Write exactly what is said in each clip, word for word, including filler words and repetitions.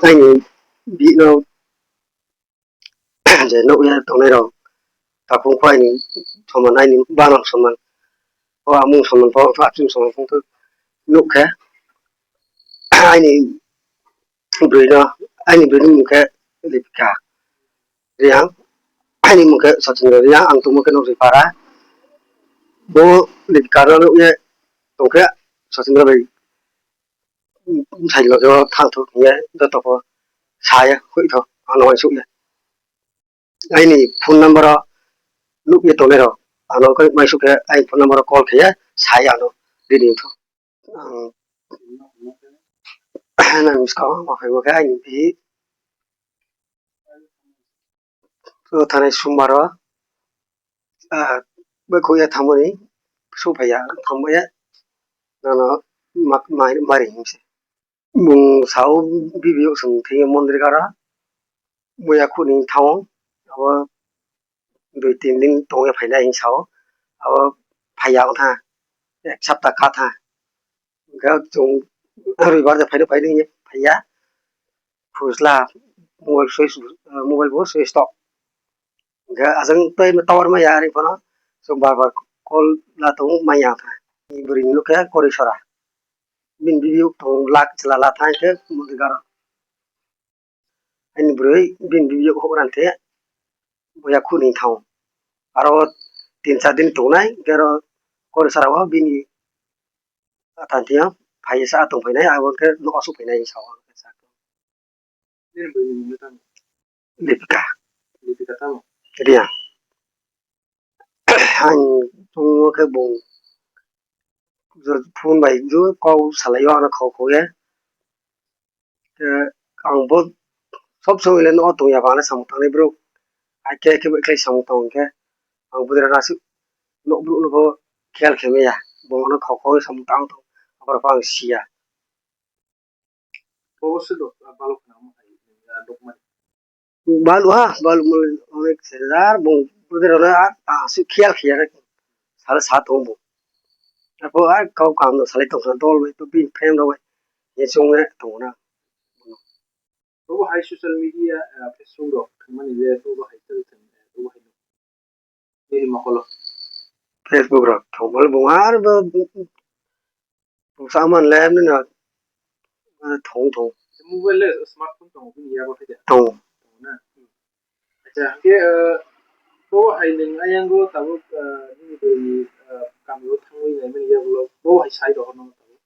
Aini bino je nukya tongnai rok, takhuk kho aini soman, aini banam soman, o amung soman, o achung soman, phung khe nukha. Aini bwrwino, aini bwrwini mung khe Lipika Riyang, aini mung khe Sachin Riyang, ang tongmung khe Nokri Para. Bo Lipika no nukya tongkhe Sachin bai bwsai loge o thang thok hinkhe joto khe saya hoi thok ano uansuk ya. Aini phone number o nukya tongnai rok ano khe uansuk khe aini phone number o call khe ya sai ano ready wngthok. Ang nang bwskango ma phaibo khe aini bihik o thanai sombar o, ah, bai khuya thangmani suphaiya thangmaya nono mak-, mai-, mari hinse. Bung sao bibiyok song thengya mondir gara muya khuni thao abo dui tin din tongya phainai hinwi sao abo phaiya wngkha ek sapta kha tha. Hwnkhe chwng roibar de phaino phaino hinwi phaiya. Phusla mobile switch, mobile bo switch off. Hwnkhe ajang tei tower maya ari phano chwng bar bar call la tongo maya kha. Bwrwi nukha Korisora. Bini bibiyok tongo lak chwla la thang khe mondir garo. Ani bwrwi bini bibiyok hok ran khe buya khuni thang. Aro tin char din tongnai hwnkhe aro Korisora o bini Atang tio phai sa tong phainai abo khe no asuk phainai sa o. Nini bwrwini mung le tamo? Lipika. Lipika tamo? Riya. Ang tungmo khe bung phone bai ju kok salai o ano khok khok ye. Khe ang bo sob somoi le no tong ya bana samung tangnai bro. Ai khe khe bai khlai samung tong khe ang bo dera nasu nok bro no bo khel khe maya. Bo no khok khok samung tang tong abro ang siya. Bo se do balok na mo hai dokmani. Balu ha, balu mole onek sejar, bung pudar na, a, a, su khial khial, sala sa tong bung. Apo a, kau kam no salai tong dol bai, to bin frame rok bai, ye sung ne tong na. Bobo hai social media, ah, Facebook rok, thangmani le bobo hai tel thang, bobo hai. Nini mokolo. Facebook rok thongmani bung ar bo bung saman le nini thong thong. Mobile le smartphone tongo bini yago khe de. Tongo. Tongo na. Acha, hwnkhe, eh, bo hai nwng ayango tabuk, eh, nini bwrwi, eh, kamio thangwi naimani yagulo bo hai sai rohorno tabuk.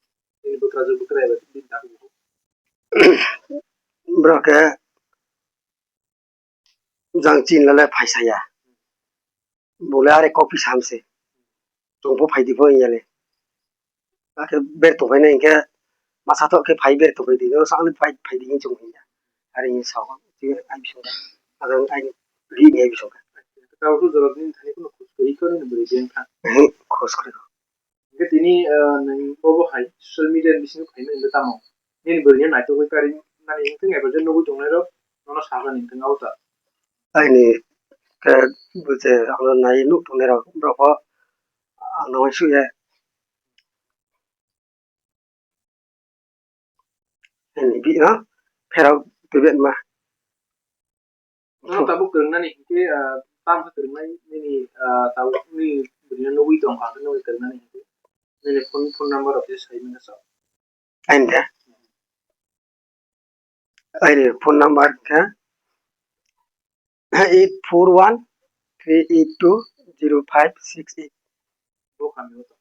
Nini bwkrajwk bwkraya bai bini dakugo. Borok khe jang chin lale phaisa ya. Bole are copy samse. Chwng bo phaidi bo yale. Ake ber tongbai nai hwnkhe masa thok khe phai ber tongbai di. Sakni phai phaidi hin chwng hinya. Are hin sao. Ti ai bisong. Adang ai ri ni ai bisong. Tao su jorok ni thani kuno khus kori kori ni bwrwi beng kha. Khus kori. Hingke tini, eh, nini bobo hai social media ni bisingo phaimani hingke tamo? Nini bwrwini naitugwi kari mani hingke eba je nugwi tongnai rok nono sajani hingke abo ta. Aini khe bwse ano nai nuk tongnai rok borok bo ano uansuk ya. Aini bihik no pherok twi bema. Nono tabuk kwrwngnani hinkhe, ah, tamo khe kwrwngnai nini, ah, tabuk nini bwrwino nugwi tongkha hwnkhe nugwi kwrwngnani hinkhe. Nini phone, phone number rok khe sai mano sa. Aini de? Aini phone number khe eight four one three eight two zero five six eight. Bo kami o tong.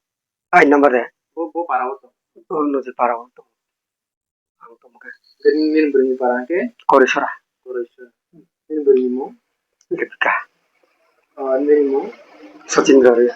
Aini number de? Bo, bo para o tong. O, no je para o tong. Ang tongkha. Nini bwrwini para hwnkhe? Korisora. Korisora. Nini bwrwini mung? Lipika. Ah, nini mung? Sachin Rari.